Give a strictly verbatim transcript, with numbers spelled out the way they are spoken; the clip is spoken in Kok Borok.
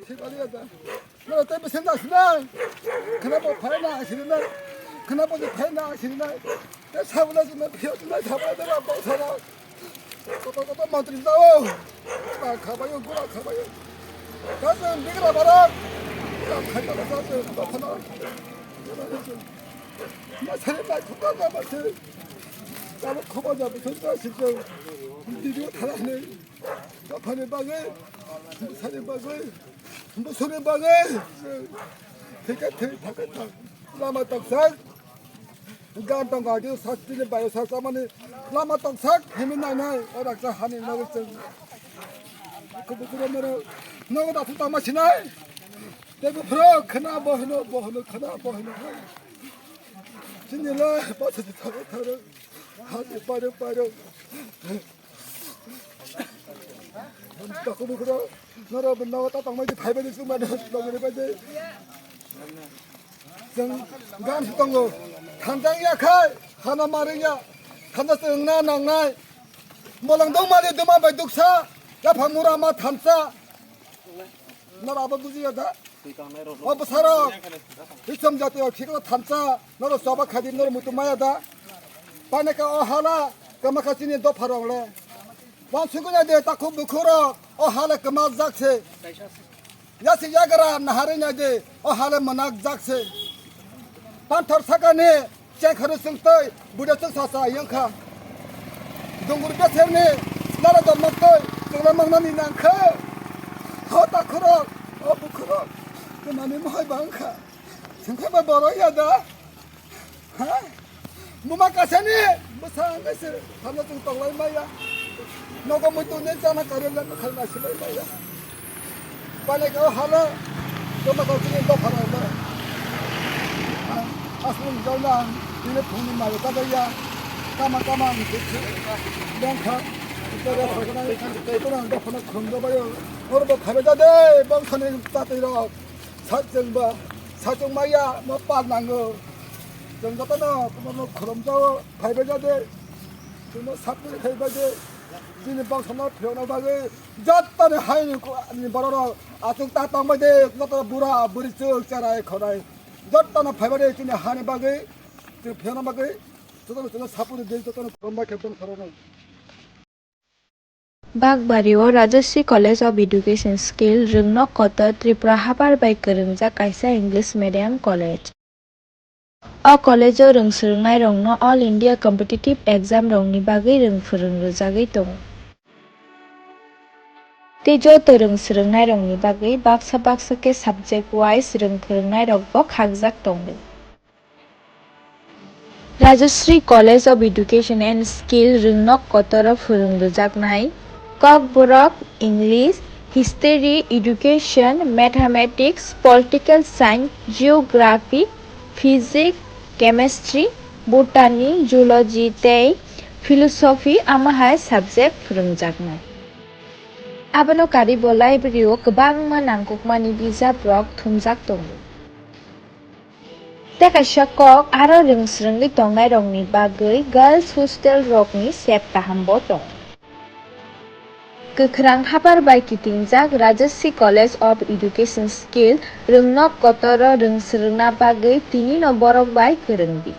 Sibali ada. No, te besen da sinai. Khana bo phai na sinai. Khana bo phai na sinai. Te sabula sinai, phio sinai, sabula da ba sara. Koto koto mantri da o. Ba khabayo, gura khabayo. Ka se bigra bara. Ka khaita ba sa se ba khana. Na sare na khuka da ba se. Ka bo khoba da ba se da se. Video thara ne. Dophani bagwi, bwsani bagwi, bwsani bagwi, thika thik thaka thak. Lama toksak, gan tong gadi sastini bayo sasamani lama toksak himi nai nai, o raksa hani nagwi chwng. Kubukuro mero, nogo da thutama sinai. Tebo phro, khana bohno, bohno, khana bohno. Sini la, basa tharo tharo, hati paro paro. Takhuk bukhuk rok, norok bo nogo ta tongmani phaibai di chwngmani nogori bai di. Chwng gan si tongo. Thansa wngya khai, hano ma rwngya. Thansa se wngna nangnai. Bolong dongmani duma bai duksa. Yaphang mura ma thansa. Norok abo bujiya da? O bwsarok, Islam jati o thikno thansa, norok choba khadi norok muitu maya da? Paneka o hala, kama kha chini dopha rok le. Wan suguna de takhuk bukhuk rok, o hala kama jak se. Yasi yagra nahari na de, o hala manak jak se. Panthor sakani, Chengkharu chwng twi, buda chwng sa sa yang kha. Dungur beserni, nara dom nok twi, chwng la mang nani nang kha. Ho ta khurok, o bu khurok, kemani mohai bang kha. Chwng kha ba boro ya da? Ha? Muma kasani, bwsa ang kaisa, hamya chwng tong lai maya. Nogo muitu ne chana kare le, khalna silai maya. Paneka o hala, joma kok chini dopha rok le. Aswng jona, tini phungni mayo kadaya. Kama kama ang khe lengkha. Tere phagna, tere ang dopha no khum do bayo. Hor bo khabe jade, bongkhani tatwi rok. Sachwng ba, sachwng maya, mo par nango. Chwng jotono, kumo khulum jao, phaibe jade. Chwngno sapni phaibe jade. Chini bongsono phiyokna bagwi. Jottoni haini ku-, ni bororok achuk ta tongbai de, joto bura, buri chuk, cherai, khonai. Jottoni phaibai de chini hani bagwi, chini phiyana bagwi, jotono chwngno sapuri de, jotono khulumbai khe bongsorokno. Bakbari o Rajashree College of Education Skill Rwngnok Kotor Tripura habar bai kwrwngjak kaisa English medium college. O college o rwng swrwngnairokno All India Competitive Exam rokni bagwi rwng phwrwng rwjagwi tongo. Tei joto rwng swrwngnairokni bagwi baksa baksa khe subject wise rwng phwrwngnairokbo khakjak tongo. Rajashree College of Education and Skill Rwngnok Kotoro phwrwng rwjaknai Kokborok, English, History, Education, Mathematics, Political Science, Geography, Physics, Chemistry, Botany, Zoology tei Philosophy, amo hai subject phwrwngjaknai. Abono karwi bo library o kwbangma nangkukmani bijap rok thumjak tongo. Tei kaisa kok aro rwng swrwngwi tongnairokni bagwi girls hostel rokni sep kahambo tongo. Kwkhrang habar bai kitingjak Rajashree College of Education Skill Rwngnok Kotoro rwng swrwngna bagwi tinino borok bai kwrwngdi.